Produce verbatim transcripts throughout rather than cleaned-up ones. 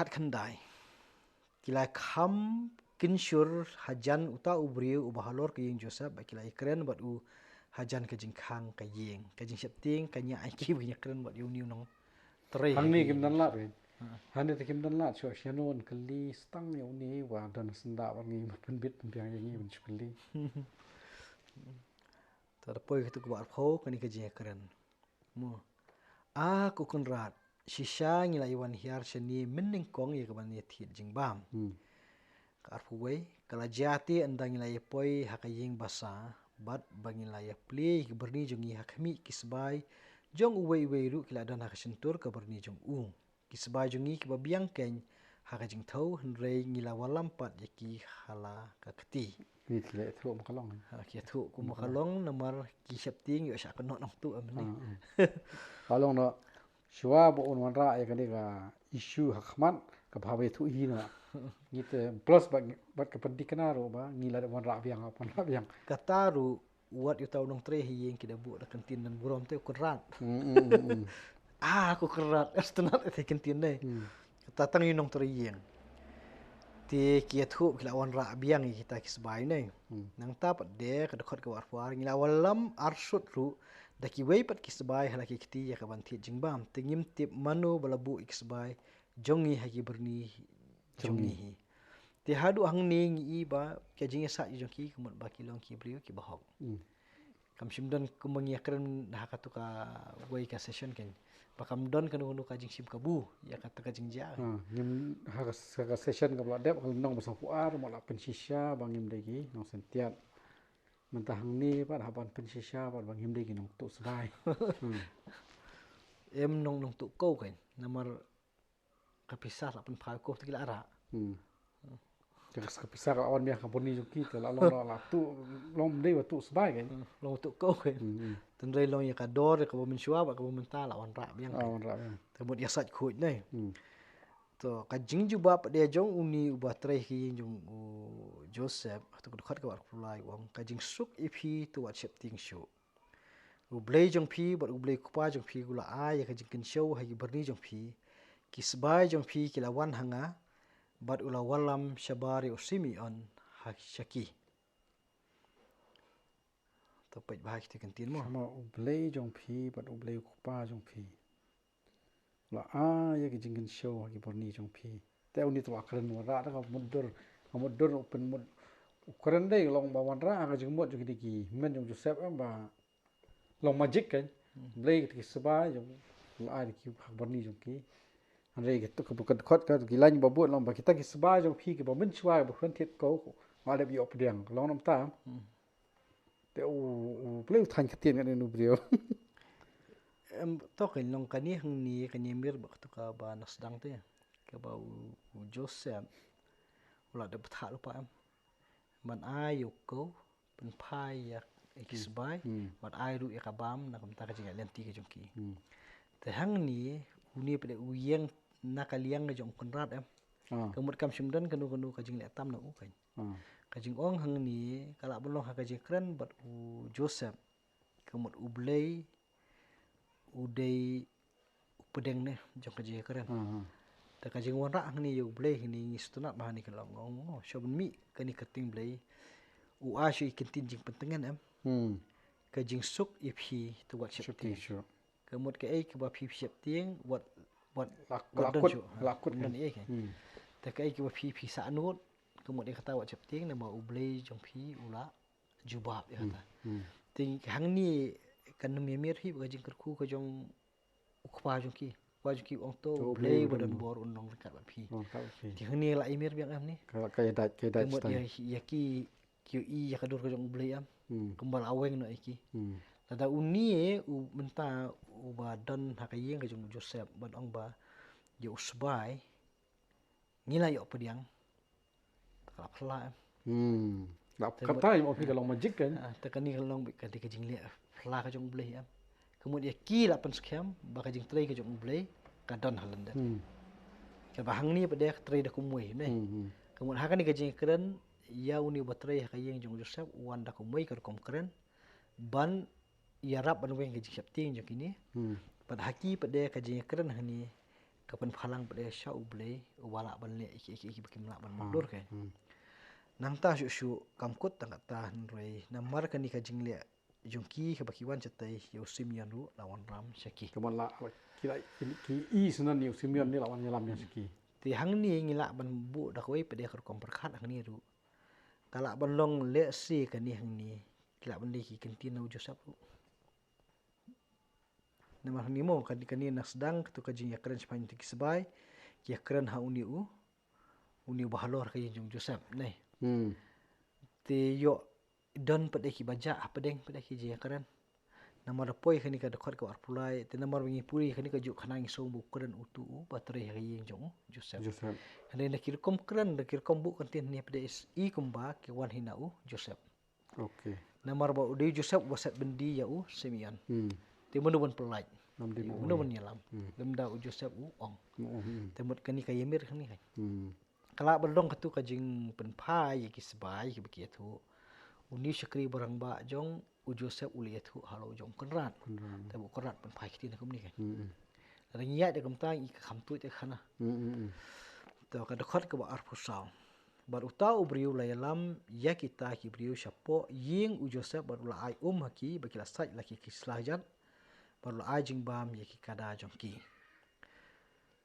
Khatkhyndai. Ki la kham kynshur hajan uta u briew uba halor ka ïing Joseph, bad ki la ïakren bad u hajan ka jingkhang ka ïing. Ka jingsheptieng ka ñiah ïa ki ba ngin ïakren bad ïa une u nongtrei. Hangne kim don lad, eh. Hangne te kim don lad, shuh shano yn kylli stang ïa une uba don syndah bad ngi, ma pynbit pynbiang ïa ngi ban shu kylli. Te da poi katto katba arphew, kane ka jingïakren. Mo. A ko Kynrad, shisha ngi la ïa wan hiar shane mynnyngkong ïa kaban ïa thied jingbam. Hmm. Ka arphew wei, ka la jia te ynda ngi la ïa poi ha ka ïing basa, bad ba ngi la ïa plie ïa ki byrni jong ngi ha khmih ki sbai jong uwei uwei ruh ki la don ha ka shyntur ka byrni jong u. Ki sbai jong ngi kiba biang keiñ ha ka jingthew, hynrei ngi la wallam pat ïa ki ha la ka kti. Ki la ïathuh ma ka long. Ha, ki ïathuh kum ma ka long, namar ki sheptieng ïoh shah kynnoh nongtuh, em, ne. Ah, ah. Ka long noh, shuwa ba un wanrah ïa kane ka issue ha khmat, ka bha ba ïathuh hi noh. Ngi te plus bad, bad ka pynthikna ruh ba ngi la dep wanrah biang, wanrah biang. Kata ruh, wat ïa uta u nongtrei ha ïing, ki da buh da ka ktien don burom te, u Kynrad. Hmm, hmm, hmm, hmm. Ah, ko Kynrad, eh, sngewtynnat ïa ka ktien ne. Hmm. Kata tang ïa u nongtrei ïing. Te ki ïathuh ba ki la wanrah biang ïa kita ki sbai ne. Hmm. Nangta pat de ka dkhot kaba arphew ar, ngi la wallam arsut ruh da kiwei pat ki sbai ha la ki kti ïa kaban thied jingbam. Te ngim tip mano ba la buh ïa ki sbai jong ngi ha ki byrni jong ngi hi. Te haduh hangne ngi i ba ka jingïasaid jong ki ka mut ba ki long ki briew kiba hok. Hmm. Kam shym don kumba ngi ïakren ha kato kawei ka session keiñ. Ba kam don kano kano ka jingshim kabu ïa kata ka jingjia. Ha, ngim ha ka, ha ka session kaba la dep, ka lynnong ba sawphew ar, mo la pynshisha ba ngim dei ki nongsyntiat. Mynta hangne pat hap ban pynshisha pat ba ngim dei ki nongtuh sbai. Hmm. Em nong, nongtuh kew keiñ. Namar ka pisa la pynphai ko te ki la rah. Hmm. Ka, ka pisa ka la wan biang ha ka byrni jong ki, te la long, la, la tuh, long ym dei ba tuh sbai keiñ. Hmm, long tuh kew keiñ. Hmm, hmm. Tynrai long ïa ka dor, ïa kaba mynshuwa bad kaba mynta la wanrah biang. Ah, wanrah biang. Te mut ïasaid khuid ne. Hmm. To, ka jingjubab pat de jong une uba trei ha ka ïing jong u Joseph, ha kato ka dkhot kaba arphew lai u ong, ka jingsuk ïa phi to wat sheptieng shuh. U Blei jong phi bad U Blei u kpa jong phi u la ai ïa ka jingkynshew ha ki byrni jong phi. Ki sbai jong phi ki la wan ha nga, bad u la wallam shabar ïa u Simeon ha sha ki. To peit bha kita ki ktien mo. Sha ma U Blei jong phi bad U Blei u kpa jong phi. La ai ïa ki jingkynshew ha ki byrni jong phi. Te une te la kren wanrah da ka mutdur, ka mutdur u pynmut. U kren dei long ba wanrah ha ka jingmut jong ki, ki hynmen jong Joseph em ba long magic keiñ. Hmm. Blei kita ki sbai jong, la ai ki ha ka byrni jong ki. Hynrei kita ka, ka dkhot ka, ki lain ba bud long ba kita ki sbai jong phi kiba mynshuwa ba phin thied ko, nga dep ïoh pdiang. Long namar ta. Hmm. Te u, U Blei u thaiñ ktien ngan ïa u briew. Em, to keiñ long kane hangne, kane mir ba kato kaba na sdang te. Kaba u, u Joseph u la dep bthah lypa em. Ban ai ïa u kew pynphai ïa ki sbai. Hmm. Ban ai ruh ïa ka bam na ka bynta ka jingïaid lynti ka jong ki. Hmm. Te hangne une pat de u ïeng na ka liang ka jong u Kynrad em. Ah. Ka mut kam shym don kano kano ka jingleh tam na u keiñ. Ah. Ka jingong hangne ka lah ban long ha ka jingkren bad u Joseph. Ka mut U Blei u dei u pdeng ne jong ka jingkren. Ah, ah. Te ka jingwanrah hangne ïa U Blei hangne ngi sngewtynnat ba hangne ka long, oh, shuwa ban mih kane ka kyrteng Blei, u ai shuh ïa ki ktien jingpyntngen em. Hmm. Ka jingsuk ïa phi to wat sheptieng shuh. Ka mut kaei kaba phi sheptieng wat, wat, wat don shuh. La kut, la kut. Don ei keiñ. Hmm. Te kaei kaba phi, phi sahnud, ka mut ïa kata wat sheptieng, namar U Blei jong phi u la jubab ïa kata. Hmm. Te hangne kan ym ïamir hi ba ka jingkyrkhu ka jong u kpa jong ki. U kpa jong ki u ong to U Blei uba don bor un long ryngkat bad phi. Long ryngkat bad phi. Te hangne la ïamir biang em ne. Ka, ka ïadait, ka ïadait. Ka mut ïa, ïa ki, ki ïohi ïa ka dur ka jong U Blei em. Hmm. Kumba la weng noh ïa ki. Hmm. Lada une u mynta uba don ha ka ïing ka jong u Joseph ban ong ba ïa u sbai ngi la ïoh pdiang. Te ka la phylla em. Hmm. La kata ïa u phi ka long magic keiñ. Ah, te kane ka long beit ka dei ka jingleh phylla ka jong U Blei em. Ka mut ïa ki la pynskhem ba ka jingtrei ka jong U Blei ka don ha lyndet. Hmm. Kaba hangne pat de ka trei da kumwei ne. Hmm, hmm. Ka mut ha kane ka jingkren ïa une uba trei ha ka ïing jong u Joseph u wan da kumwei ka rukom kren ban ïarap ban weng ka jingsheptieng jong kine. Hmm. Bad ha ki pat de ka jingkren hangne ka pynphalang pat de sha U Blei, uba lah ban leh ïa ki, ïa ki, ïa ki ba kim lah ban mutdur kein. Hmm. Nangta shuh shuh kam kut tang katta hynrei namar kane ka jingleh jong ki kaba ki wan shatei, ïa u Simeon ruh la wanlam sha ki. Kumba la, ki la, ki, ki i syndon ïa u Simeon ne la wan ïalam ïa sha ki. Te hangne ngi lah ban buh da kawei pat de ka rukom pyrkhat hangne ruh. Ka lah ban long lehse kane hangne ki lah ban dei ki ktien na u Joseph ruh. Namar hangne mo, kane, kane na sdang kato ka jingïakren shaphang ïa ki sbai, ki ïakren ha une u, une uba halor ka ïing jong u Joseph, ne. Hmm. Te ïoh don pat de kiba jah hapdeng pat de ki jingïakren. Namar da poi kane ka dkhot kaba arphew lai, te namar ba ngi pule kane kajuh khana ngi sngew ba u kren uto uba trei ha ka ïing jong u Joseph. Joseph. Hynrei na ki rukom kren, na ki rukom buh ktien hangne pat de i kumba ki wan hi na u Joseph. Okay. Namar ba u dei u Joseph uba set byndi ïa u Simeon. Hmm. Te mano ban pyllait? Nam dei, mano ban ïalam? Hmm. Lymda u Joseph u ong. U ong, hmm. Te mut kane ka ïamir kane ka. Hmm. Ka lah ban long kato ka jingpynphai ïa ki sbai kiba ki ïathuh. Une u shakri ba rangbah jong u Joseph u la ïathuh halor jong u Kynrad. Kynrad. Te ba u Kynrad pynphai ktien kumne ka. Hmm, hmm. Lada ngi ïaid da kumta ngi ka kham tuid ïa ka khana. Hmm, hmm, hmm. To ka dkhot kaba arphew saw. Bad uta u briew u la ïalam ïa kita ki briew shapoh ïing u Joseph bad u la ai um ha ki ba ki la sait la ki, ki sla jat. Bad u la ai jingbam ïa ki kada jong ki.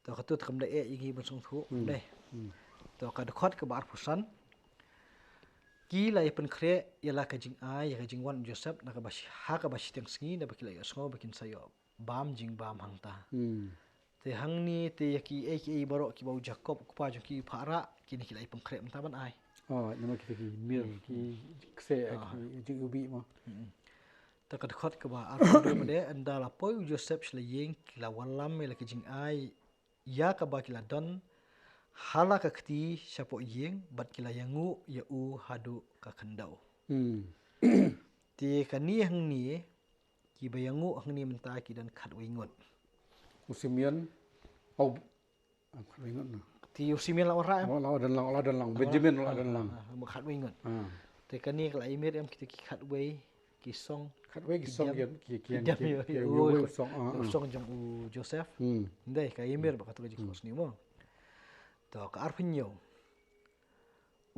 To kato te kam da eh ïa ngi ban sngewthuh. Hmm. Dei. Hmm. To ka dkhot kaba arphew san. Ki la ïapynkhreh ïa la ka jingai ïa ka jingwan u Joseph na kaba shi, ha kaba shiteng sngi naba ki la ïohsngew ba kin sa ïoh bam jingbam hangta. Hmm. Te hangne te ïa kiei kiei baroh kiba u Jakob u kpa jong ki u phah rah, kine ki la ïapynkhreh mynta ban ai. Oh, namar kita ki mir, hmm, ki kse, ah, ki jingïohi mo. Hmm. Te ka dkhot kaba arphew hynriew pat de, ynda la poi u Joseph sha la ïing ki la wallam ïa la ki jingai ïa kaba ki la don ha la ka kti shapoh ïing bad ki la ïanguh ïa u haduh ka khyndew. Hmm. Te kane hangne kiba ïanguh hangne mynta ki don khatwei ngut. U Simeon, oh, ah, khatwei ngut na. Te u Simeon la wanrah em? Oh, la wan don lang, la wan don lang. Benjamin la wan don lang. Ah, ah, khatwei ngut. Ah. Te kane ka la ïamir em kita ki khatwei ki song. Khatwei ki song ki, ki, ki, ki, ki, ki, ki, oh, song, ah, u song jong u Joseph. Hmm. Ndei ka ïamir ba kato ka jingkhot sniew mo. To ka arphew hynñiew.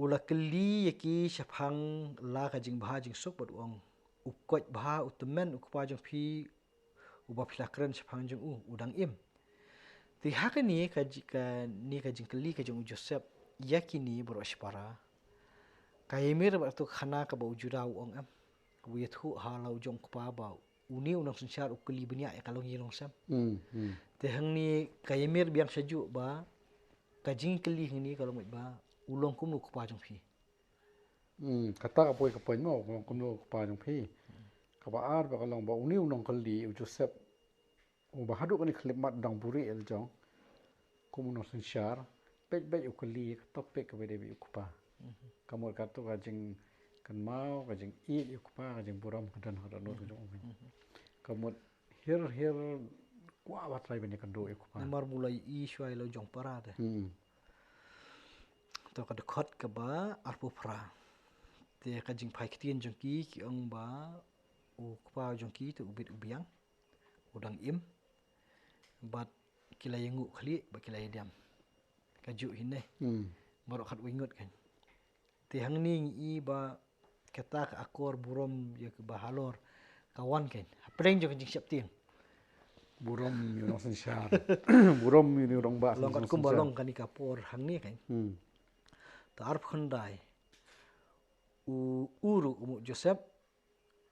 U la kylli ïa ki shaphang la ka jingbha jingsuk bad u ong, u koit bha u tymmen u kpa jong phi uba phi la kren shaphang jong u, u dang im. Te ha kane ka ji-, kane ka jingkylli ka jong u Joseph ïa kine baroh shipara, ka ïamir bad kato ka khana kaba u Judah u ong em, u ïathuh ha la u jong u kpa ba une u nongsynshar u kylli bniah ïa ka longïing longsem. Hmm, hmm. Te hangne ka ïamir biang shajuh ba ka jingkylli hangne ka long beit ba u long kumno u kpa jong phi. Hmm, kata ka poi ka point mo, u long kumno u kpa jong phi. Kaba ar ba ka long ba une u nongkylli u Joseph uba haduh kane ka khyllipmat u dang buhrieh ïa la jong kum u nongsynshar, beit beit u kylli ïa ka topic kaba dei beit u kpa. Mhm. Ka mut kato ka jingkynmaw, ka jingïeit ïa u kpa, ka jingburom ka don ha dohnud ka jong u. Mhm. Ka mut hir hir kwah ba trai ban ïakynduh ïa u kpa. Namar ba u la ïohi shuwa ïa la u jong para te. Hmm. To ka dkhot kaba arphew phra. Te ka jingphai ktien jong ki ki ong ba u kpa jong ki te u bit u biang, u dang im. Bad ki la ïanguh khlieh bad ki la ïadem. Kajuh hi ne. Hmm. Baroh khatwei ngut kan. Te hangne ngi i ba kata ka akor burom ïa kaba halor ka wan kan hapdeng jong ka jingsheptieng. Burom ïa u nongsynshar. Burom ïa u rangbah. Long katkum ba long kane ka por hangne kan. Hmm. Te arphew khyndai. U, u ruh u Joseph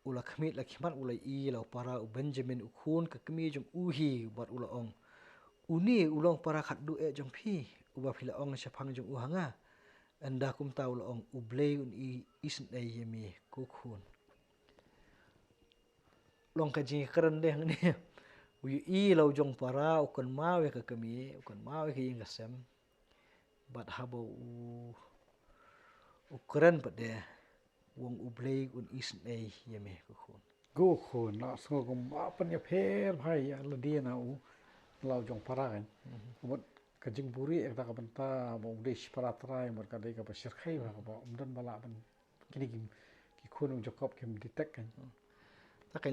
u la khmih la khmat u la ïohi la u para u Benjamin u khun ka kmie jong u hi bad u la ong, une u long para khatduh eh jong phi uba phi la ong shaphang jong u ha nga. Ynda kumta u la ong, U Blei un i, isynei ïa me ko khun. Long ka jingkren de hangne. U ïohi la u jong para u kynmaw ïa ka kmie, u kynmaw ïa ka ïing ka sem. Bad haba u, u kren pat de, u ong U Blei un isynei ïa me ko khun. Ko khun, la sngew kumba pynïapher bha ïa lade na u, la u jong para kan. Mhm. Mut ka jingbuhrieh ïa kata ka bynta ba u dei shipara trai, mut ka dei kaba shyrkhei bha, kaba ym don ba lah ban, kine ki, ki khun u Jakob kim detect kan. Mhm. Ta kan